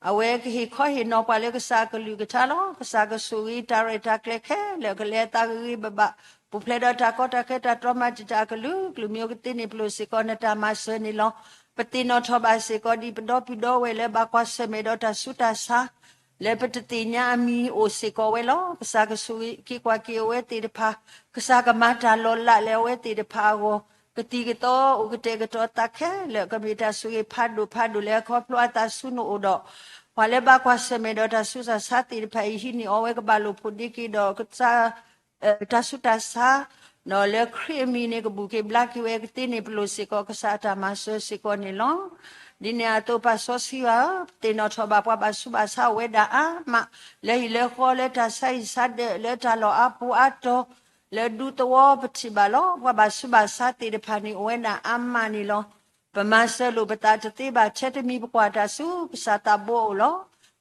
အဝဲကဟ့ၣ်ခီဟ့ၣ်နီၤပှၤလၢကစၢ်အကလုၢ်ကထါလီၤ. ကစၢ်ကဆိၣ်ဂ့ၤတၢ်ရဲၣ်တၢ်ကျဲၤခဲလၢာ် ကလဲၤအသးဂ့ၤဂ့ၤဘၣ်ဘၣ် ပူၤဖျဲးဒီးတၢ်ကီတၢ်ခဲတၢ်တြီမၤတံာ်တာ်အကလုာ်ကလုာ်မျိုးကသ့န့ၣ် ပလိၣ်စ့ၢ်ကီးနတၢ်မၤစၢၤန့ၣ်လီၤ. ပသ့ၣ်နီၣ်ထီၣ်ဘၣ်စ့ၢ်ကီးဒ်ပဒီပုၢ်ဒီဝဲၢ်လၢဘၣ်ကွၢ်ဆၢၣ်မဲာ်ဒီးတၢ်ဆူးတၢ်ဆါ လၢပတသ့ၣ်ညါအမံၤအိၣ်စ့ၢ်ကီးဝဲလီၤ. ကစၢ်ကဆိၣ်ဂ့ၤက့ၤကွၢ်က့ၤအဝဲသ့ၣ်တဖၣ်, ကစၢ်ကမၤတၢ်လီၤလးလၢအဝဲသ့ၣ်တဖၣ်အဂီၢ်, ကသံၣ်ကသီအိၣ်ကတဲာ်ကတီၤသးခဲလၢာ် ကမ့ၢ်တၢ်ဆိၣ်ဂ့ၤဖးဒိၣ်ဖးဒိၣ်လၢအခီဖျိအသးဆူနအိၣ်ဒီး ပှၤလၢဘၣ်ကွၢ်ဆၢၣ်မဲာ်ဒီးတၢ်ဆူးတၢ်ဆါသ့ၣ်တဖၣ်အံၤ ဟံးန့ၢ်အီၤဝဲကဘၣ်လိာ်ဖိးဒ့က့ၤဒီးကစၢ် တၢ်ဆူးတၢ်ဆါ ဒီးလၢခရံာ်အမံၤန့ၣ် ကဘူၣ်က့ၤဘျါက့ၤဝဲကသ့န့ၣ် ပလိၣ်စ့ၢ်ကီးကစၢ်အတၢ်မၤစၢၤစ့ၢ်ကီးန့ၣ်လီၤ. ဒ်န့ၣ်အသိးပၢ်စီဆှံဧၢ, ပသ့ၣ်နီၣ်ထီၣ်ဘၣ်ပှၤဘၣ်ဆူးဘၣ်ဆါအိၣ်ဝဲဒၣ်အါမး လၢဟံၣ်လၢဃီ လၢတၢ်ဆါဟံၣ်ဆါဒၢး လၢတၢ်လီၢ်အါပူၤအါတီၤ လၢဒူသဝီပထံၣ်ဘၣ်လီၤ. ပှၤဘၣ်ဆူးဘၣ်ဆါသ့ၣ်တဖၣ်န့ၣ် အိၣ်ဝဲဒၣ်အါမးန့ၣ်လီၤ. ပမၤစၢၤလိာ်ပသးတသ့ဘၣ် ထဲတမံၤပကွၢ်တၢ်ဆူကစၢ်သးဘိအအိၣ်လီၤ.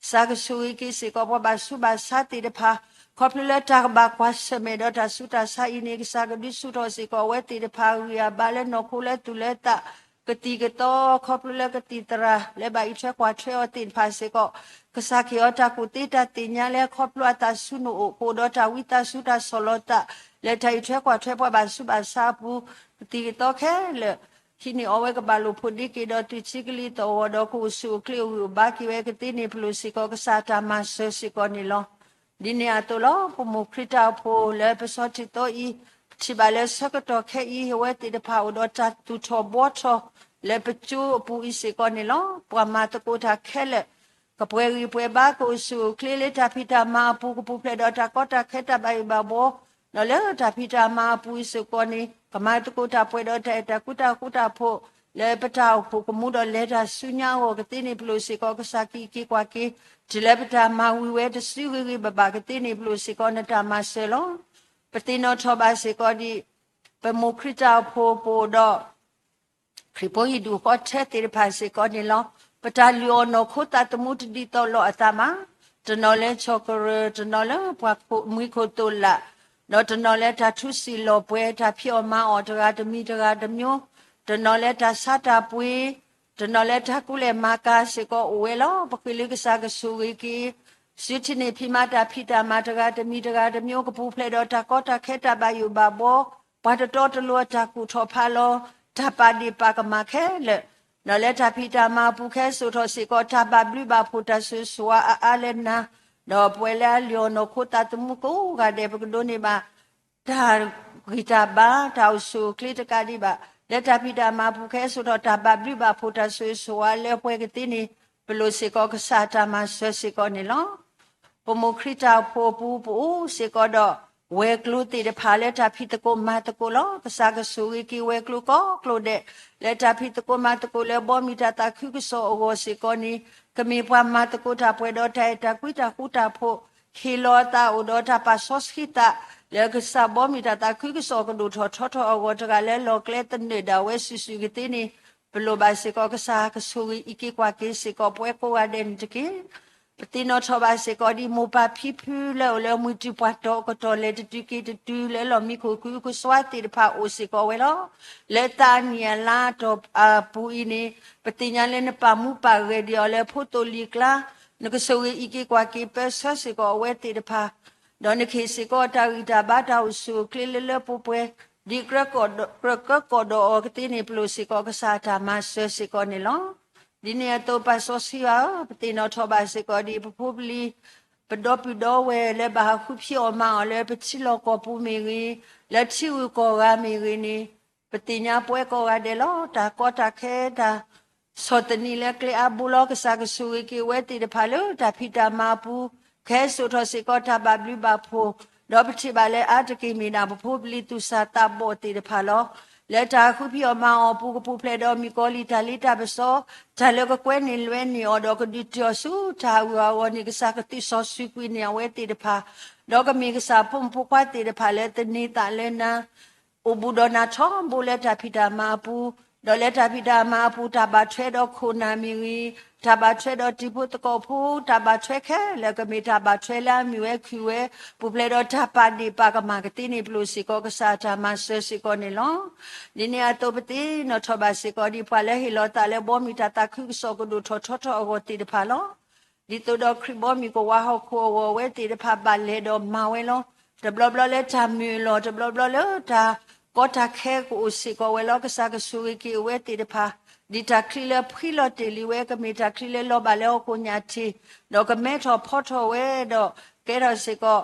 ကစၢ်ကဆိၣ်ဂ့ၤက့ၤစ့ၢ်ကီးပှၤဘၣ်ဆူးဘၣ်ဆါသ့ၣ်တဖၣ်, ခီဖျိလၢတၢ်ကဘၣ်ကွၢ်ဆၢၣ်မဲာ်ဒီးတၢ်ဆူးတၢ်ဆါအံၤန့ၣ် ကစၢ်ကဒုးဆူၣ်ထီၣ်စ့ၢ်ကီးအဝဲသ့ၣ်တဖၣ်အဂံၢ်အဘါလၢနီၢ်ခိလၢသူၣ်လၢသး ကသံၣ်ကသီ ခီဖျိလၢကသံၣ်သရၣ်လၢဘၣ်အံးထွဲကွၢ်ထွဲအီၤသ့ၣ်တဖၣ်စ့ၢ်ကီး, ကစၢ်ကဟ့ၣ်အီၤတၢ်ကူၣ်သ့တၢ်သ့ၣ်ညါလၢခီဖျိအသးဆူနအိၣ် ကအိၣ်ဒီးတၢ်ဝံသးစူၤတၢ်ဆီၣ်လီၤသး လၢတၢ်အံးထွဲကွၢ်ထွဲပှၤဘၣ်ဆူးဘၣ်ဆါအပူၤ, ကသံၣ်ကသီခဲလၢာ် ဟံးန့ၢ်အီၤဝဲကဘၣ်လိာ်ဖိးဒ့က့ၤဒီးသွံၣ်ထံကလံၤသဝီဒီး ကအိၣ်ဆူၣ်အိၣ်ချ့အိၣ်ဂံၢ်အိၣ်ဘါက့ၤဝဲကသ့န့ၣ် ပလိၣ်စ့ၢ်ကီးကစၢ်အတၢ်မၤစၢၤစ့ၢ်ကီးန့ၣ်လီၤ. ဒ်န့ၣ်အသိးလီၤ. ပမိၢ်ခရံာ်တၢ်အိၣ်ဖှိၣ်လၢပဆီၣ်ထံသီအံၤ, ပထံၣ်ဘၣ်လၢဆၢကတီၢ်ခဲအံၤ အဝဲသ့ၣ်တဖၣ်အိၣ်ဒီးတၢ်သူၣ်ထီၣ်ဘှီထီၣ်လၢပကၠိအပူၤအံၤစ့ၢ်ကီးန့ၣ်လီၤ. ပှၤမၤသကိးတၢ်ခဲလၢာ် ကပှဲၤဂံၢ်ပှဲၤဘါ ကအိၣ်ဆူၣ်အိၣ်ချ့လၢတၢ်ဖံးတၢ်မၤအပူၤ ကပူၤဖျဲးဒီးတၢ်ကီတၢ်ခဲတၢ်ဘၣ်ယိၣ်ဘၣ်ဘှီ ဒီးလၢတၢ်ဖံးတၢ်မၤအပူၤအံၤစ့ၢ်ကီးန့ၣ် ကမၤသကိးတၢ်ပှဲၤဒီးတၢ်အဲၣ်တၢ်ကွံတၢ်ဃူတၢ်ဖိး လၢပတၢ်အိၣ်ဖှိၣ်ကမူဒီးလဲၤတၢ်ဆူညါအဂီၢ်ကသ့န့ၣ် ပလိၣ်စ့ၢ်ကီးကစၢ်က့ၤက့ၤကွၢ်က့ၤ တုၤလၢပတၢ်မၤဝံၤဝဲတစုဂ့ၤဂ့ၤဘၣ်ဘၣ်ကသ့န့ၣ် ပလိၣ်စ့ၢ်ကီးနတၢ်မၤစၢၤလီၤ. ပသ့ၣ်နီၣ်ထီၣ်ဘၣ်စ့ၢ်ကီးဒ် ပမိၢ်ခရံာ်တၢ်အိၣ်ဖှိၣ်ပအိၣ်ဒီး ခရံာ်ဖိဟံၣ်ဒူၣ်ဃီထဲသ့ၣ်တဖၣ်စ့ၢ်ကီးန့ၣ်လီၤ. ပတၢ်လုၢ်အီၣ်နီၢ်ခိသးသမူတဒ်သိးလိာ်အသးဘၣ်. တနီၤလၢဆီၣ်ကရၢၢ်, တနီၤလၢပှၤခိၣ်မှံခိၣ်သိၣ်လာ်, ဒီးတနီၤလၢတၢ်ထူစံၣ်လီၤပှဲၤ, တၢ်ဖံးအီၣ်မၤအီၣ်တဂၤတမံၤတဂၤတမျိုး, တနီၤလၢတၢ်ဆါတၢ်ပှ့ၤ, တနီၤလၢတၢ်ကူလဲၢ်မၤကၤစ့ၢ်ကီးအိၣ်ဝဲလီၤ. ပဃ့လၢကစၢ်ကဆိၣ်ဂ့ၤက့ၤ စုထံန့ၣ်ဖံးမၤတၢ်ဖံးတၢ်မၤတဂၤတမံၤတဂၤတမျိုး ကပူၤဖျဲးဒီးတၢ်ကီတၢ်ခဲတၢ်ဘၣ်ယိၣ်ဘၣ်ဘှီ, ပှၤတတီတလိၤအတၢ်ကူၣ်ထီၣ်ဖးလီၤ, တၢ်ပာ်ဒ့ၣ်ပာ်ကမၣ်ခဲလၢာ်, ဒီးလၢတၢ်ဖံးတၢ်မၤအပူၤခဲစိာ်ထီၣ်စ့ၢ်ကီး တၢ်ဘၣ်ဘျုးဘၣ်ဖှိၣ်တၢ်ဆိၣ်ဂ့ၤဆိၣ်ဝါအါအါလၢနၤ, ဒီးပဝဲလၢအလုၢ်အီၣ်နီၢ်ခိသးသမူကိးဂၤဒဲး ပကဒိးန့ၢ်ဘၣ် တၢ်ဂံၢ်တၢ်ဘါ တၢ်အိၣ်ဆူၣ်အိၣ်ချ့တကးဒံးဘၣ်, လၢတၢ်ဖံးတၢ်မၤအပူၤခဲစိာ်ထီၣ် တၢ်ဘၣ်ဘျုးဘၣ်ဖှိၣ်တၢ်ဆိၣ်ဂ့ၤဆိၣ်ဝါလၢပှဲၤကသ့န့ၣ် ပလိၣ်စ့ၢ်ကီးကစၢ်တၢ်မၤစၢၤစ့ၢ်ကီးန့ၣ်လီၤ. ပမိၢ်ခရံာ်တၢ်အိၣ်ဖှိၣ်အပူၤ ပအိၣ်စ့ၢ်ကီးဒီး ဝဲၤကျိၤသ့ၣ်တဖၣ်လၢတၢ်ဖံးသကိးမၤသကိးလီၤ. ကစၢ်ကဆိၣ်ဂ့ၤက့ၤဝဲၤကျိၤကိးကျိၤဒဲး လၢတၢ်ဖံးသကိးမၤသကိးလၢဘီမုၢ်တၢ်သးခုကစီၣ်အဂီၢ်စ့ၢ်ကီးန့ၣ် ကမ့ၢ်ပှၤမၤသကိးတၢ်ပှဲၤဒီးတၢ်အဲၣ်တၢ်ကွံတၢ်ဃူတၢ်ဖိး ဟ့ၣ်လီၤအသးအိၣ်ဒီးတၢ်ပာ်စီဆှံသး လၢကစၢ်ဘီမုၢ်တၢ်သးခုကစီၣ်ကဒိၣ်ထီၣ်ထီထီၣ်အဂီၢ် တဂၤလၢလီၢ်ကျဲသနၢၣ်ဒၣ်ဝဲစုာ်စုာ်ကသ့န့ၣ် ပလိၣ်ဘၣ်စ့ၢ်ကီး ကစၢ်ကဆိၣ်ဂ့ၤအံးက့ၤကွၢ်က့ၤစ့ၢ်ကီးပဝဲကိးဂၤဒဲးန့ၣ်တက့ၢ်. ပသ့ၣ်နီၣ်ထီၣ်ဘၣ်စ့ၢ်ကီးဒ်မိၢ်ပၢ်ဖံဖုလၢအိၣ်လၢမုၢ်တုၤပှၤတီၤအကတီၢ် လဲၤတတုၤက့ၤတတုၤ လၢလီၢ်မံခိၣ်ကုကစွါသ့ၣ်တဖၣ်အိၣ်စ့ၢ်ကီးဝဲလီၤ. လၢသးအနံၣ်အလါအတီၢ်အပူၤအံၤန့ၣ် ပသ့ၣ်ညါလၢနပာ်မူပာ်ဂဲၤဒံးအီၤလၢဖိသိၣ်လံၤကျါ, နကဆိၣ်ဂ့ၤအံးက့ၤကွၢ်က့ၤပၢဆှၢစ့ၢ်ကီးအဝဲသ့ၣ်တဖၣ်, ဒီးနကဟ့ၣ်စ့ၢ်ကီးတၢ်ဂံၢ်တၢ်ဘါတၢ်အိၣ်ဆူၣ်အိၣ်ချ့လၢလၢပှဲၤပှဲၤ, ဒ်ကြၢးကြၢးဒီးအီၤကသ့န့ၣ် ပလိၣ်စ့ၢ်ကီးကစၢ်အတၢ်မၤစၢၤစ့ၢ်ကီးန့ၣ်လီၤ. ဒ်န့ၣ်အသိးပၢ်စီဆှံဧၢ, ပသ့ၣ်နီၣ်ထီၣ်ဘၣ်စ့ၢ်ကီးဒ်ပဖိပလံၤ ပဒီပုၢ်ဒီဝဲၢ်လၢဘၣ်ဟးဃုဖံးအီၣ်မၤအီၣ်လၢပထံလီၢ်ကီၢ်ပူၤမ့ၢ်ဂ့ၤ, လၢထံဂုၤကီၢ်ဂၤမ့ၢ်ဂ့ၤန့ၣ်, ပသ့ၣ်ညါပဝဲကိးဂၤဒဲးလီၤ. တၢ်ကီတၢ်ခဲတၢ်ဆီၣ်သနံးလၢကျဲအါဘိလီၤ. ကစၢ်ကဆိၣ်ဂ့ၤက့ၤဝဲသ့ၣ်တဖၣ်လၢတၢ်ဖံးတၢ်မၤအပူၤ, ကဟဲစိာ်ထီၣ်စ့ၢ်ကီးတၢ်ဘၣ်ဘျုးဘၣ်ဖှိၣ်, ဒီးပထံၣ်ဘၣ်လၢအါတက့ၢ်မ့ၢ်ဒၣ်ပဖိပလံၤသူၣ်စၢ်သးဘီၣ်သ့ၣ်တဖၣ်လီၤ. လၢတၢ်ဃုဖံးအီၣ်မၤအီၣ်အပူၤ ကပူၤဖျဲးဒီးမုၣ်ကီၤလံၢ်တၢ်လ့တၢ်ပစီ, တၢ်လၢကကွဲန့ၢ်လွဲန့ၢ်အီၤဒီးကဒုးတုၤအီၤဆူတၢ်ဟးဂူာ်ဟးဂီၤန့ၣ် ကစၢ်ကသုးစီၤစုကွံာ်န့ၢ်အဝဲသ့ၣ်တဖၣ်, ဒီးကမ့ၢ်ကစၢ်ဖိမုၣ်ဖိခွါသ့ၣ်တဖၣ်လၢသန့ၤသးလၢနၤ အိၣ်ဘူးဒီးနၤထီဘိလၢတၢ်ဖံးတၢ်မၤအပူၤ, ဒီးလၢတၢ်ဖံးတၢ်မၤအပူၤ တၢ်ဘၣ်ထွဲဒီးခိၣ်နၢ်မ့ၢ်ဂ့ၤ, တၢ်ဘၣ်ထွဲဒီးတံၤဖိသကိးဖိ, တၢ်ဘၣ်ထွဲခဲလၢာ်ကမ့ၢ်တၢ်ဘၣ်ထွဲလၢအမုာ်ဝဲခုၣ်ဝဲ, ပူၤဖျဲးဒီးတၢ်ပာ်ဒ့ၣ်ပာ်ကမၣ်ကသ့န့ၣ် ပလိၣ်စ့ၢ်ကီးကစၢ်အတၢ်မၤစၢၤစ့ၢ်ကီးန့ၣ်လီၤ. ဒ်န့ၣ်အသိးပသ့ၣ်နီၣ်ထီၣ်ဘၣ်စ့ၢ်ကီးဒ်ပှၤလၢဟ့ၣ်လီၤသးလၢဘီမုၢ်တၢ်သးခုကစီၣ်ကဒိၣ်ထီၣ်ထီထီၣ်အဂီၢ်သ့ၣ်တဖၣ်လီၤ. ဒ်သိးဒီးခရံာ်ဘီမုၢ်ကဝါဟီၣ်ခိၣ်အဂီၢ် အဝဲသ့ၣ်တဖၣ်ဘၣ်လဲၤဒီးမၤဝဲလီၤ. တဘျီဘျီလၢတၢ်မုာ်အလီၢ်, တဘျီဘျီလၢတၢ်ကီတၢ်ခဲကအိၣ်စ့ၢ်ကီးဝဲလီၤ. ကစၢ်ကဆိၣ်ဂ့ၤက့ၤအဝဲသ့ၣ်တဖၣ်, ဒ်တၢ်ချံလၢဖှံလီၤတ့ၢ်လံဝဲ ကမ့ၢ်တၢ်ချံလၢလီၤဘၣ်လၢဟီၣ်ခိၣ်ညၣ်ထံး, ဒီးကမဲထီၣ်ဖီထီၣ်ဝဲဒီး ကဲထီၣ်စ့ၢ်ကီး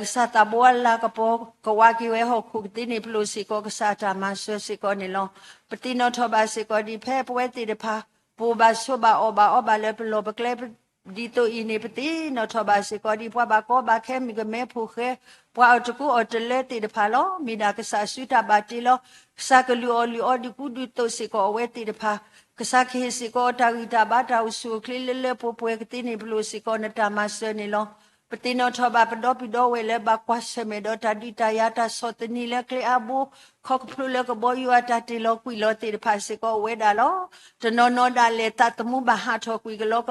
ကစၢ်သးဘိအလၤကပီၤ ကဝါက့ၤဝဲဟီၣ်ခိၣ်ကသ့န့ၣ် ပလိၣ်စ့ၢ်ကီးကစၢ်အတၢ်မၤစၢၤစ့ၢ်ကီးန့ၣ်လီၤ. ပသ့ၣ်နီၣ်ထီၣ်ဘၣ်စ့ၢ်ကီးဒ်ဖဲပဝဲသ့ၣ်တဖၣ် ပအိၣ်ဘၣ်ဆိးဘၣ်အီၣ်ဘၣ်အီဘၣ်လၢပလီၢ်ပကျဲ ဒ်သိးအံၤန့ၣ် ပသ့ၣ်နီၣ်ထီၣ်ဘၣ်စ့ၢ်ကီးဒ်ပှၤဘၣ်ကီဘၣ်ခဲမုၣ်ကမဲဖိဃဲ, ပှၤအီၣ်တကူအီၣ်တလၢသ့ၣ်တဖၣ်လီၤ. မ့ၢ်ဒၣ်ကစၢ်စုတၢ်ဘၣ်တ့လီၤ. ကစၢ်ကလုၢ်အီၣ်လုၢ်အီဒုးကူဒုးသိးစ့ၢ်ကီးအဝဲသ့ၣ်တဖၣ်, ကစၢ်ကဟ့ၣ်စ့ၢ်ကီးတၢ်ဂံၢ်တၢ်ဘါတၢ်အိၣ်ဆူၣ်အိၣ်ချ့လၢလၢပှဲၤပှဲၤကသ့န့ၣ် ပလိၣ်စ့ၢ်ကီးနတၢ်မၤစၢၤန့ၣ်လီၤ. ပသ့ၣ်နီၣ်ထီၣ်ဘၣ်ပဒီပုၢ်ဒီဝဲၢ်လၢဘၣ်ကွၢ်ဆၢၣ်မဲာ်ဒီးတၢ်ဒုးတၢ်ယၤတၢ်ဆီၣ်သနံးလၢကျဲအါဘိ, ခီဖျိလၢကဘီယူၤအတၢ်တ့ၢ်လီၤကွံာ်လီၤသ့ၣ်တဖၣ်စ့ၢ်ကီးအိၣ်ဝဲဒၣ်လီၤ. တနီၤနီၤဒၣ်လဲာ်သးသမူဘၣ်ဟးထီၣ်ကွံာ်ကလီကလီလီၤ.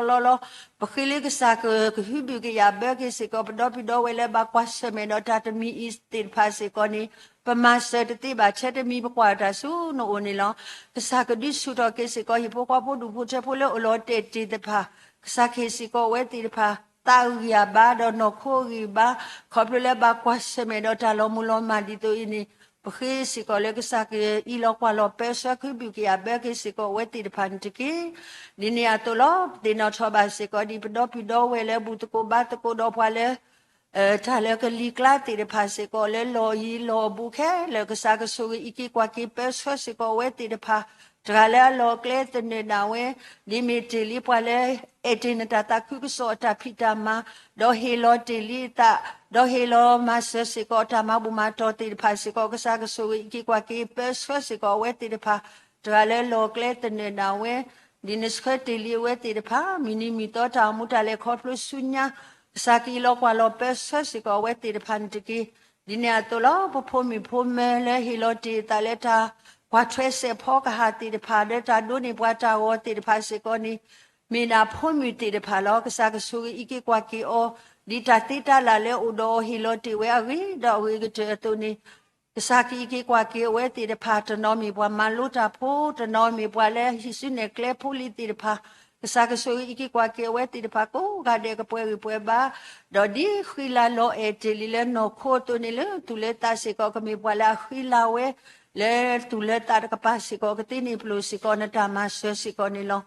ပဃ့လၢကစၢ်ကကဟုဘုၣ်ကယာ်ဘၢက့ၤစ့ၢ်ကီး ပဒီပုၢ်ဒီဝဲၢ်လၢဘၣ်ကွၢ်ဆၢၣ်မဲာ်ဒီးတၢ်တမံၤအံၤသ့ၣ်တဖၣ်စ့ၢ်ကီးန့ၣ် ပမၤစၢၤတသ့ဘၣ် ထဲတမံၤပကွၢ်တၢ်ဆူနအိၣ်န့ၣ်လီၤ. ကစၢ်ကဒုးဆူၣ်ထီၣ်က့ၤစ့ၢ်ကီး ဟံၣ်ဖိဃီဖိဒူၣ်ဖိထၢဖိလၢအိၣ်လီၤတဲာ်တ့ၢ်သ့ၣ်တဖၣ်, ကစၢ်ကဟ့ၣ်စ့ၢ်ကီးအဝဲသ့ၣ်တဖၣ် သးအဂံၢ်အဘါဒီးနီၢ်ခိအဂံၢ်အဘါ, ခီဖျိလၢဘၣ်ကွၢ်ဆၢၣ်မဲာ်ဒီးတၢ်လီၤမုၢ်လီၤမၢ်ဒ်သိးအံၤန့ၣ်, ပဃ့စ့ၢ်ကီးလၢကစၢ်ကအံးလီၤကွၢ်လီၤပၢဆှၢခုဘုၣ်ကယာ်ဘၢက့ၤစ့ၢ်ကီးအဝဲသ့ၣ်တဖၣ်န့ၣ်တက့ၢ်. ဒ်န့ၣ်အသိးလီၤ. ပသ့ၣ်နီၣ်ထီၣ်ဘၣ်စ့ၢ်ကီးဒ်ပဒီပုၢ်ဒီဝဲၢ်လၢဘူၣ်သကိးဘါသကိးဒီးပှၤလၢ တၢ်လၢကလံၤကျါသ့ၣ်တဖၣ်စ့ၢ်ကီးလၢလီၢ်ယံၤလီၢ်အဘူးခဲလၢာ် ကစၢ်ကဆိၣ်ဂ့ၤအံးက့ၤကွၢ်က့ၤပၢဆှၢစ့ၢ်ကီးအဝဲသ့ၣ်တဖၣ်, တဂၤလၢအလီၢ်အကျဲသနၢၣ်ဒၣ်ဝဲ, ဒ်မ့ၢ်တ့ၢ်လံပှၤလၢအဲၣ်တ့ၢ်နတၢ်သးခုကစီၣ်အတၢ်ဖံးတၢ်မၤ, ဒီးဟ့ၣ်လီၤတ့ၢ်လံအသး, ဒီးဟ့ၣ်လီၤမၤစၢၤစ့ၢ်ကီးအတၢ်မၤဘူၣ်မၤတီၢ်သ့ၣ်တဖၣ်စ့ၢ်ကီး ကစၢ်ကဆိၣ်ဂ့ၤအံးက့ၤကွၢ်က့ၤပၢဆှၢစ့ၢ်ကီးအဝဲသ့ၣ်တဖၣ်, တဂၤလၢလီၢ်ကျဲသနၢၣ်ဒၣ်ဝဲ ဒ်နဆှၢတ့ၢ်လံအဝဲသ့ၣ်တဖၣ် မုၢ်နံၤမုၢ်သီတၢ်အိၣ်မူတၢ်လဲၤခီဖျိဆူညါ, ကစၢ်ကအံးလီၤကွၢ်လီၤပၢဆှၢစ့ၢ်ကီးအဝဲသ့ၣ်တဖၣ်န့ၣ်တက့ၢ်. ဒ်န့ၣ်အသိးလီၤ. ပဖိမုၣ်ဖိမၢၤလၢဟ့ၣ်လီၤတ့ၢ်အသးလၢတၢ်ကွၢ်ထွဲစဲးဖီကဟၣ်သ့ၣ်တဖၣ် လၢတၢ်ဒိးန့ၢ်ပှၤတၢ်ဂီၤသ့ၣ်တဖၣ်စ့ၢ်ကီးန့ၣ်, မ့ၢ်ဒၣ်ဖိမုၣ်သ့ၣ်တဖၣ်လီၤ. ကစၢ်ကဆိၣ်ဂ့ၤအံးက့ၤကွၢ်က့ၤအီၤ, ဒ်တၢ်သ့တၢ်လၢ်လၢအိၣ်ဒီးအီၤဟ့ၣ်လီၤတ့ၢ်ဝဲအဂ့ၤဒီးအဂ့ၤကတၢၢ်အသိးန့ၣ် ကစၢ်ကအံးက့ၤကွၢ်က့ၤအဝဲသ့ၣ်တဖၣ်, တနီၤမ့ၢ်ပှၤမၤလိတၢ်ဖိ, တနီၤမ့ၢ်ပှၤလၢဟံးစုနဲၣ်ကျဲဖိလံၤသ့ၣ်တဖၣ်, ကစၢ်ကဆိၣ်ဂ့ၤအံးက့ၤကွၢ်က့ၤအဝဲသ့ၣ်တဖၣ်ကိးဂၤဒဲးကပှဲၤဂံၢ်ပှဲၤဘါ, ဒီးဒ်ဃံလၤလီၤအဲၣ်တ့ၢ်လံလၢနီၢ်ခိအသိးန့ၣ် လၢသူၣ်လၢသးစ့ၢ်ကီး ကမ့ၢ်ပှၤလၢအဃံလၤဝဲ လၢသူၣ်လၢသးတကပၤစ့ၢ်ကီးကသ့န့ၣ် ပလိၣ်စ့ၢ်ကီးနတၢ်မၤစၢၤစ့ၢ်ကီးန့ၣ်လီၤ.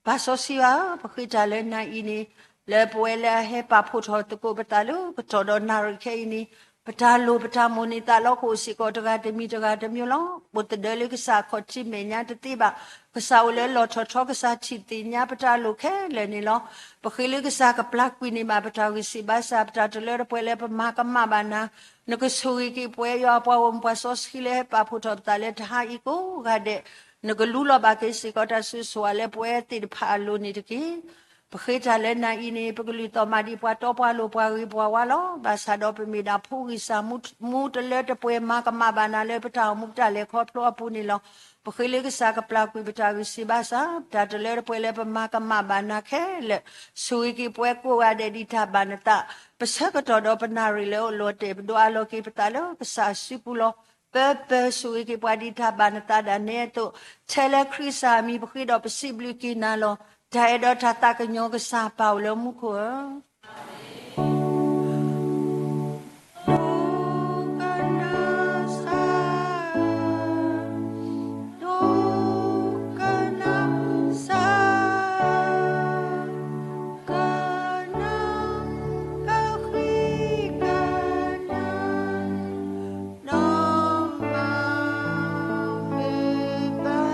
ပၢ်စီဆှံဧၢ, ပဃ့တၢ်လၢနၤအံၤန့ၣ်, လၢပဝဲလၢအဟဲပာ်ဖှိၣ်ထီၣ်သကိးပသးလၢကတီၢ်ဒီးနၣ်ရံၣ်ခဲအံၤန့ၣ်, ပတၢ်လိၣ်ပတၢ်မိၣ်န့ၢ်သးလီကအိၣ်စ့ၢ်ကီးတဂၤတမံၤတဂၤတမံၤလီၤ. ပအိၣ်သဒၢလၢကစၢ်အခီၣ်ထံးမဲာ်ညါတသ့ဘၣ်. ကစၢ်အိၣ်လၢလီၢ်ထီၣ်ထီ ကစၢ်ထံၣ်သ့ၣ်ညါပတၢ်လိၣ်ခဲလၢာ်န့ၣ်လီၤ. ပဃ့လၢကစၢ်ကပျၢ်ကွံာ်န့ၢ်ဘၣ်ပတၢ်ဂံၢ်စၢ်ဘါစၢ် ပတၢ်တလၢတပှဲၤလၢပမၤကမၣ်ဘၣ်နၤ, နကဆိၣ်ဂ့ၤက့ၤပဝဲယွၤအပှၤဂီၢ်မုၢ်ပှၤစီဆှံလၢဟဲပာ်ဖှိၣ်ထီၣ်ပသးလၢတဟါအံၤကိးဂၤဒဲး, နကလူလီၤဘၣ်က့ၤစ့ၢ်ကီးတၢ်ဆိၣ်ဂ့ၤဆိၣ်ဝါလၢပဝဲသ့ၣ်တဖၣ်အလိၤန့ၣ်တက့ၢ်. ပဃ့တၢ်လၢနၤအံၤန့ၣ် ပကလုၢ်သီၣ်မၤဒံးပှၤတီပှၤလိၤပှၤဂ့ၤပှၤဝါလီၤ. ဘၣ်ဆၣ်ဒီးပမ့ၢ်ဒၣ်ဖိဂံၢ်စၢ်မူ မူတလၢတပှဲၤမၤကမၣ်ဘၣ်နၤလၢပတၢ်အိၣ်မူပတၢ်လဲၤခီဖျိအပူၤန့ၣ်လီၤ. ပဃ့လၢကစၢ်ကပျၢ်ကွံာ်ပတၢ်ဂံၢ်စၢ်ဘါစၢ် ပတၢ်တလၢတပှဲၤလၢပမၤကမၣ်ဘၣ်နၤခဲလၢာ်, ဆိၣ်ဂ့ၤက့ၤပဝဲကိးဂၤဒဲးဒ်တၢ်ဘၣ်နသး, ပဆၢကတီၢ်ဒီးပနၣ်ရံၣ်လၢအအိၣ်လီၤတဲာ် ပဒိးအးလီၤက့ၤပသးလၢကစၢ်အစုပူၤလီၤ. ပၢပၢဆိၣ်ဂ့ၤက့ၤပှၤဒ်တၢ်ဘၣ်နသးဒၣ်နဲအသိး, ထဲလၢခရံာ်ကစၢ်အမံၤပဃ့ဒီးပစံးဘျုးက့ၤနၤလီၤ. တၢ်အဲၣ်ဒိးတၢ်သးကညီၤကစၢ်ပၢ်အိၣ်လၢမူခိၣ်ဧၢ, ဒိကနၣ်စၢ်, ဒိကနၣ်စၢ်, ကနၣ်ကဃံကနၣ်, ဒီးမၤမုာ်ဘၣ်သး,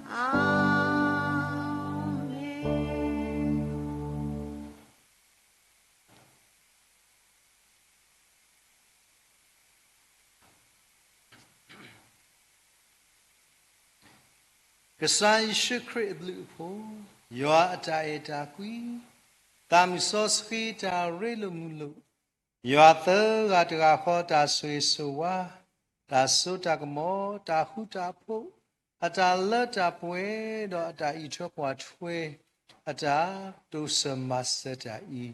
အၤမ့ၣ်. ကစၢ်ယ့ၣ်ၡူးခရံာ်အဘျုးအဖှိၣ်, ယွၤအတၢ်အဲၣ်တၢ်ကွံ, သးမုၢ်စီဆှံတၢ်ရ့လိာ်မုာ်လိာ်, ယွၤသၢဂၤတဂၤဃီတၢ်ဆိၣ်ဂ့ၤဆိၣ်ဝါ, တၢ်စိတၢ်ကမီၤ, တၢ်ဃူတၢ်ဖိး, အတၢ်လၢတၢ်ပှဲၤ, ဒီးအတၢ်အံးထွဲကွၢ်ထွဲ, အတၢ်တိစၢၤမၤစၢၤတၢ်အံၤ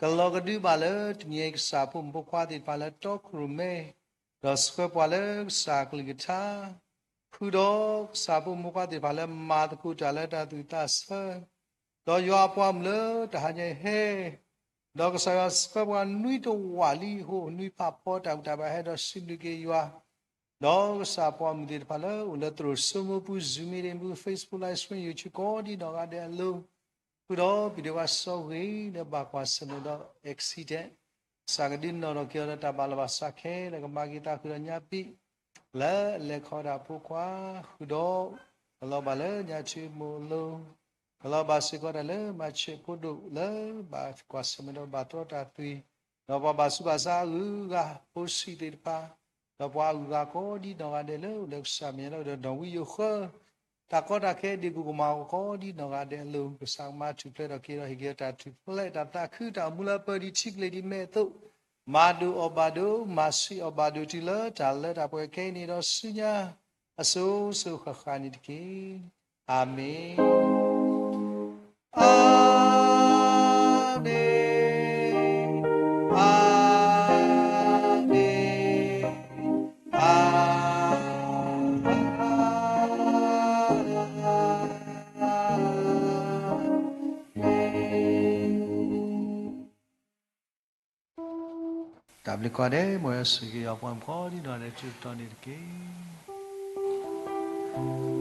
ကလီၤကဒုဘၣ်လၢတနံၤအံၤ ကစၢ်ဖိမုၣ်ဖိခွါသ့ၣ်တဖၣ်လၢတီခိၣ်ရိၣ်မဲ, ဒီးဆှၢပှၤလၢကစၢ်ကလုၢ်ကထါ, ဃုာ်ဒီးကစၢ်ဖိမုၣ်ဖိခွါသ့ၣ်တဖၣ်လၢမၤသကိးတၢ်လၢတၢ်သူၣ်သးဆၢ, ဒီးယွၤအပှၤမုၣ်လၢတဟါညါအံၤဟဲ, ဒီးကစၢ်ယွၤဆှၢပှၤနွံတဝာ်လံအဃိ နွံဖးဖီတၢ်ဘူၣ်တၢ်ဘါဟဲဒီးစံးဘျုးက့ၤယွၤ ဒီးကစၢ်ပှၤမုၣ်သ့ၣ်တဖၣ်လၢအိၣ်လၢသရိာ်စိမိပူၤ Zoom meeting ပူၤ Facebook Live Stream YouTube ကိးဒံနီၢ်ဂၤဒဲးအလိၤ, ဃုာ်ဒီးပဒိၣ်ဝါစီဂ့ၤလၢဘၣ်ကွၢ်ဆၢၣ်မဲာ်ဒီး accident, ကစၢ်ကဒုးနီၣ်ထီၣ်က့ၤအီၤဒီးတၢ်ဘၣ်လီၤဘၣ်စးခဲလၢာ် ကမၤက့ၤသးဃုာ်ဒီးညါပံာ် လၢအလဲၤခီဒၣ်ဖိခွါ, ဃုာ်ဒီး ကလီၤဘၣ်လၢညါထူမိၢ်အလိၤ, ကလီၤဘၣ်စ့ၢ်ကီးတၢ်လၢမၤဆဲးဖိဒိၣ်လၢဘၣ်ကွၢ်ဆၢၣ်မဲာ်ဒီးဘၣ်တြီတၢ်သွံၣ်, ဒီးပှၤဘၣ်ဆူးဘၣ်ဆါအဂုၤအဂၤ ဖိဆံးသ့ၣ်တဖၣ်, ဒီးပှၤအဂုၤအဂၤကိးဒံနီၢ်ဂၤဒဲးလၢအိၣ်လၢကစၢ်မဲာ်ညါလီၤဒီး ဒီဝံယိၤဃၢ တၢ်ကီတၢ်ခဲဒ့ၣ်ပူၤကမၤအီၤကိးဒံနီၢ်ဂၤဒဲးအလိၤ, ကစၢ်ကမၤထူၣ်ဖျဲးထီၣ်က့ၤဒီးဟ့ၣ်က့ၤတၢ်ထူၣ်ဖျဲးတၢ်သးခုတၢ်အိၣ်မူလၢအပၢၢ်ဒံးထံကလ့ၢ်ဒံးမဲာ်အသိး, မၤဒိၣ်အီၣ်ဘၣ်ဒိၣ် မၤဆံးအီၣ်ဘၣ်ဒိၣ်တုၤလၢတၢ်လၢတၢ်ပှဲၤခဲအံၤန့ၣ်ဒီးဆူညါ အစိၤစိၤဃၣ်ဃၣ်န့ၣ်တက့ၢ်. အၤမ့ၣ်, အၤမ့ၣ်, အၤမ့ၣ်, အၤမ့ၣ်. တၢ်ဘျုးကိးဂၤဒဲး မ်ယွၤဆိၣ်ဂ့ၤက့ၤယွၤပှၤမုၣ်ကိးဒံနီၢ်ဂၤဒဲး တုၤတတီၤန့ၣ်တက့ၢ်.